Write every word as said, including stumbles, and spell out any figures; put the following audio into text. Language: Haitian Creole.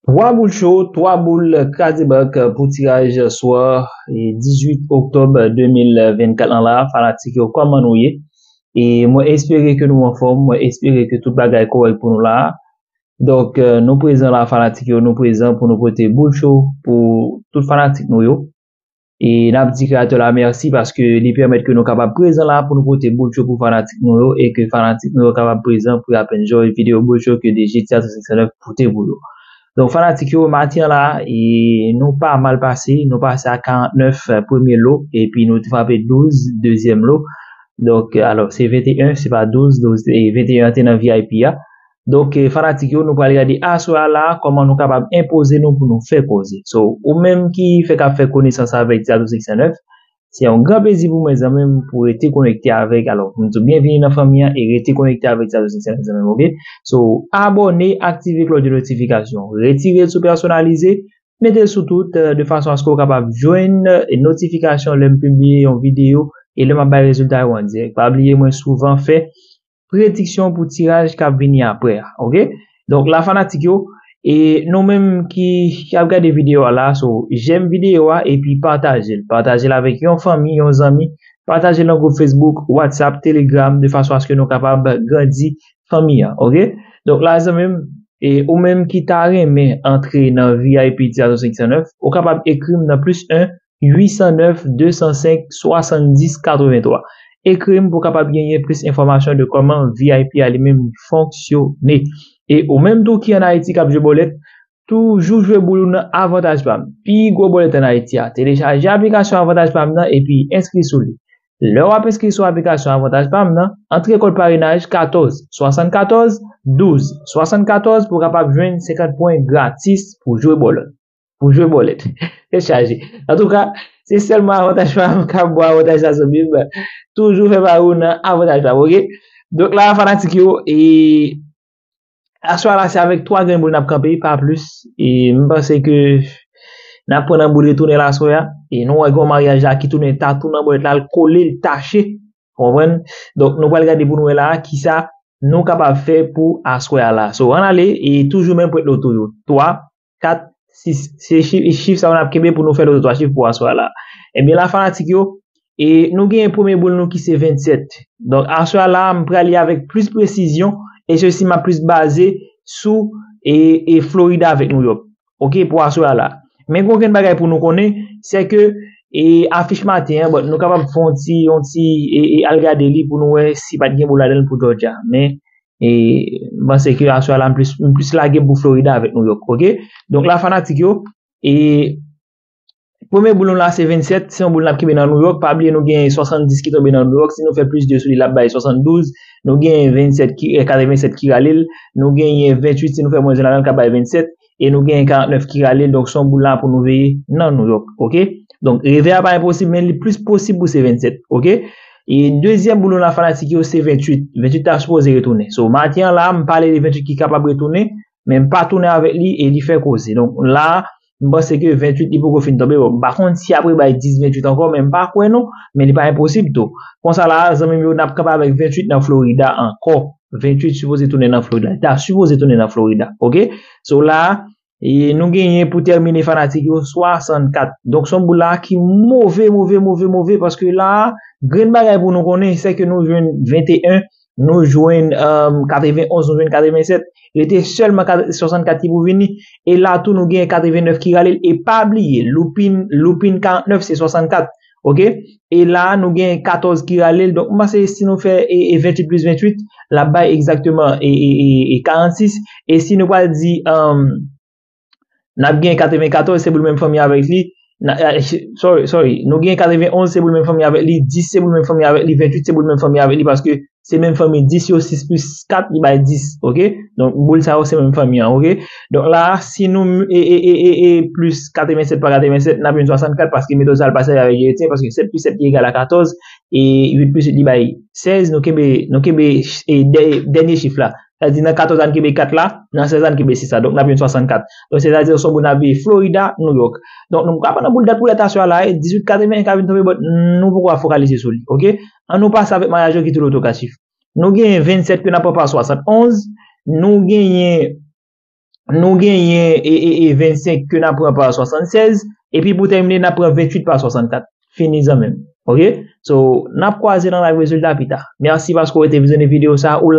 Twa boul cho, twa boul kraze bank pou tiraj swa dizuit oktòb de mil vennkat lan la. Fanatik yo, kòman nou ye? E mwen espere ke nou anfòm, mwen espere ke tout bagay kòrèk pou nou la. Donk, nou prezan la, fanatik yo, nou prezan pou nou pote boul cho pou tout fanatik nou yo. E n ap di kreyatè la mèsi paske li pèmèt ke nou kapab prezan la pou nou pote boul cho pou fanatik nou yo e ke fanatik nou yo kapab prezan pou y ap enjoy videyo boul cho ke D J Tia san senk san nèf pote pou yo. Donk, fanatik yo, maten an la, e nou pa mal pase, nou pase a karannèf premye lo, epi nou te frape douz dezyèm lo. Donk, alò, se venteyen, se pa douz, douz, e venteyen an te nan V I P a. Donk, fanatik yo, nou pral gade aswè a la, kòman nou kapab enpoze nou pou nou fè koze. So, ou menm ki fèk ap fè konesans avèk Tia san senk san nèf, se yon gran plezi pou mwen, zanmi m, pou rete konekte avèk. Alò, m di w byenvini nan fanmi an e rete konekte avèk Tia san senk san nèf, zanmi m, oke? So, abòne, aktive klòch de notifikasyon, retire l sou pèsonalize, mete l sou tout, de fason aske w kapab jwenn notifikasyon lè m pibliye yon videyo e lè m ap bay rezilta yo an dirèk. Pa bliye, mwen souvan fè prediksyon pou tiraj k ap vini apre a, oke? Donk, la, fanatik yo, e nou menm ki, ki ap gade videyo a la, so, jèm videyo a epi pataje l. Pataje l avèk yon fanmi, yon zanmi. Pataje l nan gwoup Facebook, WhatsApp, Telegram, de fason aske nou kapab grandi fanmi an, oke? Donk, la, zanmi m, e ou menm ki ta renmen antre nan V I P Tia san senk san nèf, ou kapab ekri m nan plis en uit san nèf de san senk swasanndis katrevenntwa. Ekri m pou w kapab genyen plis enfòmasyon de kòman V I P a li menm fonksyone. E ou menm tou ki ann Ayiti k ap jwe bòlèt, toujou jwe boul ou nan Avantaj Pam. Pi gwo bòlèt ann Ayiti a. Telechaje aplikasyon Avantaj Pam nan epi enskri sou li. Lè w ap enskri sou aplikasyon Avantaj Pam nan, antre kòd parenaj katòz swasannkatòz douz swasannkatòz pou w kapab jwenn senkant pwen gratis pou jwe bòlèt. Pou jwe bòlèt. Tèt chaje. Antouka, se sèlman Avantaj Pam k ap ba w avantaj sa, zanmi m. Toujou fè pari w nan Avantaj Pam, oke? Donk la, fanatik yo, e aswè a la, se avèk twa grenn boul n ap kanpe, pa plis. E m panse ke n ap pran nan boul retounen la aswè a. E nou wè gen yon maryaj la ki tounen ta tou nan bòlèt la, l kole, l tache. Konprann? Donk, nou pral gade pou nou wè la, kisa nou kapab fè pou aswè a la. So, ann ale, e toujou menm pwent loto yo. Twa, kat, sis. Se chif, chif sa yo n ap kenbe pou nou fè loto twa chif pou aswè a la. Ebyen, la, fanatik yo, e nou gen premye boul nou ki se vennsèt. Donk, aswè a la, m prale avèk plis presizyon, e sesi m ap plis baze sou e, e Florida avèk New York. Oke, pou aswè a la. Men gen yon grenn bagay pou nou konnen, se ke e afich maten an, bon, nou kapab fè yon ti, yon ti, e, e al gade li pou nou wè si pa t gen boul ladan l pou Georgia. Men, e m panse ke aswè a la, m plis, m plis lage m pou Florida avèk New York, oke? Donk la, fanatik yo, e premye boul nou la, se vennsèt, se yon boul n ap kenbe nan New York. Pa bliye, nou gen swasanndis ki tonbe nan New York. Si nou fè plis de sou li, l ap bay swasanndouz. Nou gen vennsèt ki, e, katrevensèt ki rale l. Nou genyen ventuit, si nou fè mwens de ladan l, k ap bay vennsèt. E nou genyen karantnèf ki rale l. Donk, se yon boul la pou nou veye nan New York, oke? Donk, revè a pa enposib, men li plis posib pou se vennsèt, oke? E dezyèm boul nou la, fanatik yo, se ventuit. Ventuit ta sipoze retounen. So, maten an la, m pale de ventuit ki kapab retounen, men m pa tounen avèk li e li fè koze. Donk, la, m panse ke ventuit li poko fin tonbe. Bon, m pa konn si apre bay dis ventuit ankò, men m pa kwè non, men li pa enposib tou. Konsa la, zanmi m yo, n ap kanpe avèk ventuit nan Florida ankò. Ventuit sipoze tounen nan Florida. Li ta sipoze tounen nan Florida, oke? So la, e nou genyen pou tèmine, fanatik yo, swasannkat. Donk, se yon boul la ki move, move, move, move, paske la, grenn bagay pou nou konnen, se ke nou jwenn venteyen, nou jwenn, um, katrevenonz, nou jwenn katrevensèt. Rete sèlman kat-, swasannkat ki pou vini. E la tou, nou gen katrevennèf ki rale l. E pa bliye, loupin, loupin karantnèf, se swasannkat. Oke? E la, nou gen katòz ki rale l. Donk, m panse si nou fè e, e ventuit plis ventuit, l ap bay egzakteman e, e, e, e karannsis. E si nou pral di, um, n ap gen katrevenkatòz, se boul menm fanmi avèk li. Na, eh, sorry, sorry. Nou gen katrevenonz, se boul menm fanmi avèk li. Dis, se boul menm fanmi avèk li. Ventuit, se boul menm fanmi avèk li. Paske se menm fanmi dis yo, sis plis kat, li bay dis. Oke? Donk, boul sa yo, se menm fanmi an. Oke? Donk, la, si nou, e, e, e, e, e plis katrevensèt pa katrevensèt, n ap jwenn swasannkat, paske metòd sa a, l pa sèvi avèk Erityen, paske sèt plis sèt li egal a katòz, e uit plis uit li bay sèz, nou kenbe, nou kenbe, e, dè-, dènye chif la. Sa di nan katòz la n kenbe kat la, nan sèz la n kenbe sis la. Donk n ap jwenn swasannkat. Donk sètadi se yon boul n ap veye Florida, New York. Donk nou pa pran nan boul dat pou lè ta swa la, e dizuit katreven ka vin tonbe, but nou poko ap fokalize sou li, oke? An nou pase avèk maryaj yo ki tou loto ka chif. Nou genyen vennsèt ke n ap pran pa swasannonz, nou genyen nou genyen e, e, e vennsenk ke n ap pran pa swasannsèz, epi pou tèmine, n ap pran venntuit pa swasannkat. Fini zanmi m. Ok? So, n ap kwaze nan live rezilta pita. Mèsi paske w te vizyonnen videyo sa a. Ou